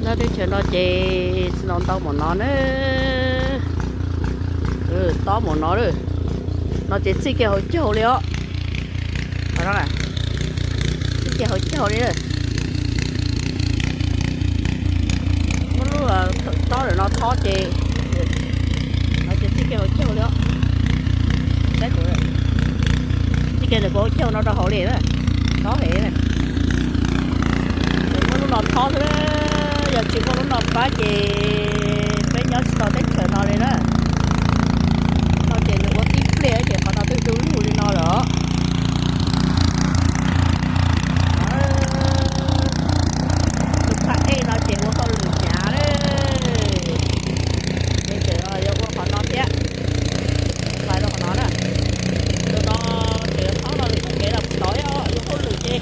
Teb chaws no ces ntau ntau mus no na. Tob mus no, no ces txij kiag hauv caug li os. Txij kiag hauv caug li. Muab lub tob ntawm no thob ces, no ces txij kiag hauv caug li os. Saib kuv, txij kiag ntawm kuv hauv caug no rau hauv li na. Tob heev. Ces muab lub no thob xwb. Yog tsis muaj lub no pab ces peb nyob tsis tau teb chaws no li na. No ces nws ua tib pliag ces qhov no twb du lug li no lawm. Tus phaj ej no ces ua hauj lwm hnyav lawm. Ces tseem yuav ua qhov no thiab. Hlais rau qhov no na. Tus no ces yuav thob no lwm txoj kev los tod, yog yus hauj lwm ces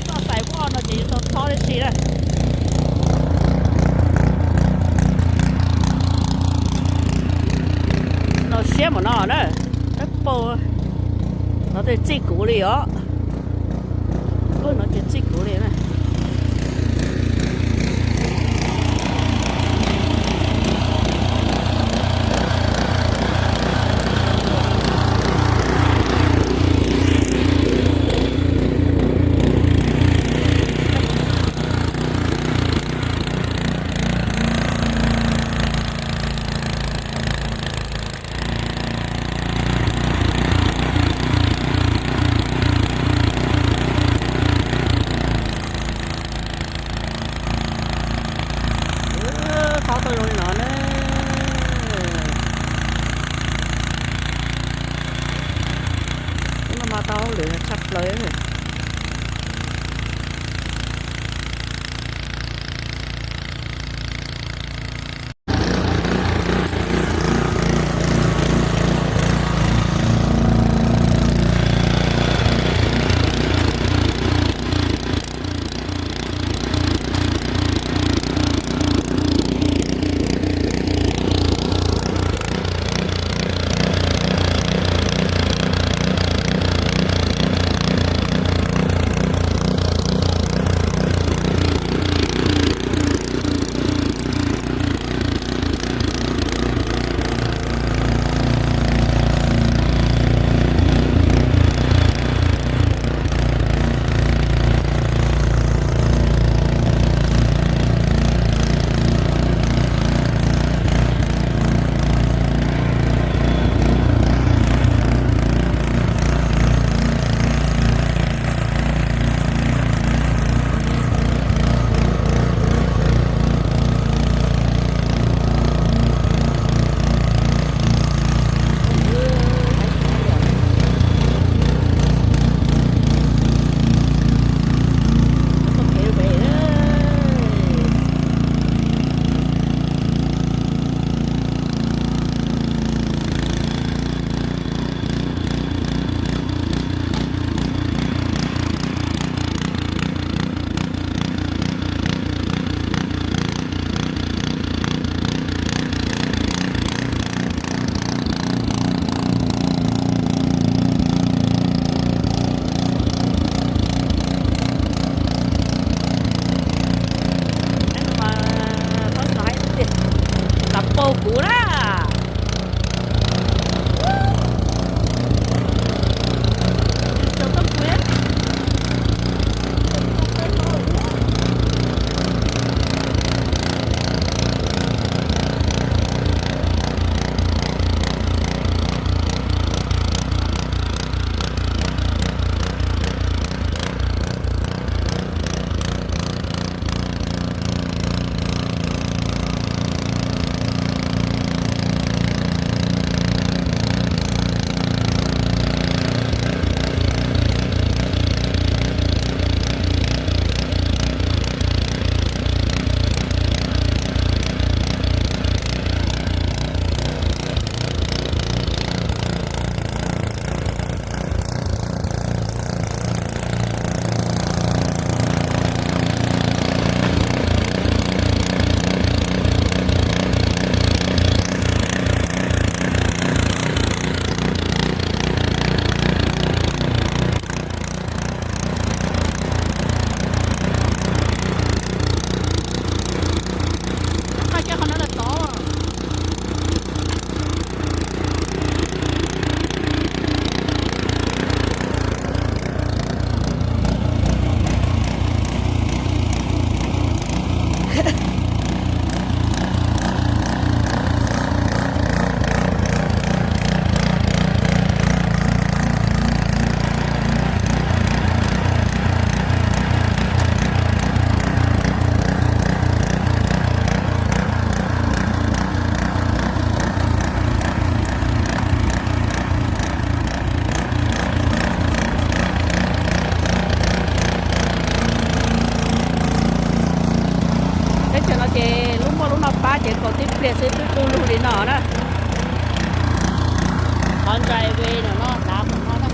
txoj xais voj no ces yus tau thob tib si na. No siab mus no na. Pab pau, no tej txij kuv li os. Pab no ces txij kuv li na. Thob tau zoo li no na. Ub, no mas tau hauj lwm tshaj plaws. Teb chaws no ces lub muaj lub no pab ces kaus tib pliag xwb twb du lug li no na. Qhov ntsa ve no dav mus no na.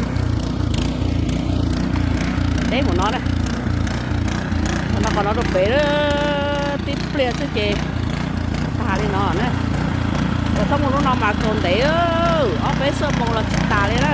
Deb mus no na. Qhov no qhov no rau pem, tib pliag xwb ces tag li no na. Txhob mus lub no mas kaus ntev, ob peb xuab moos los tsis tas li na.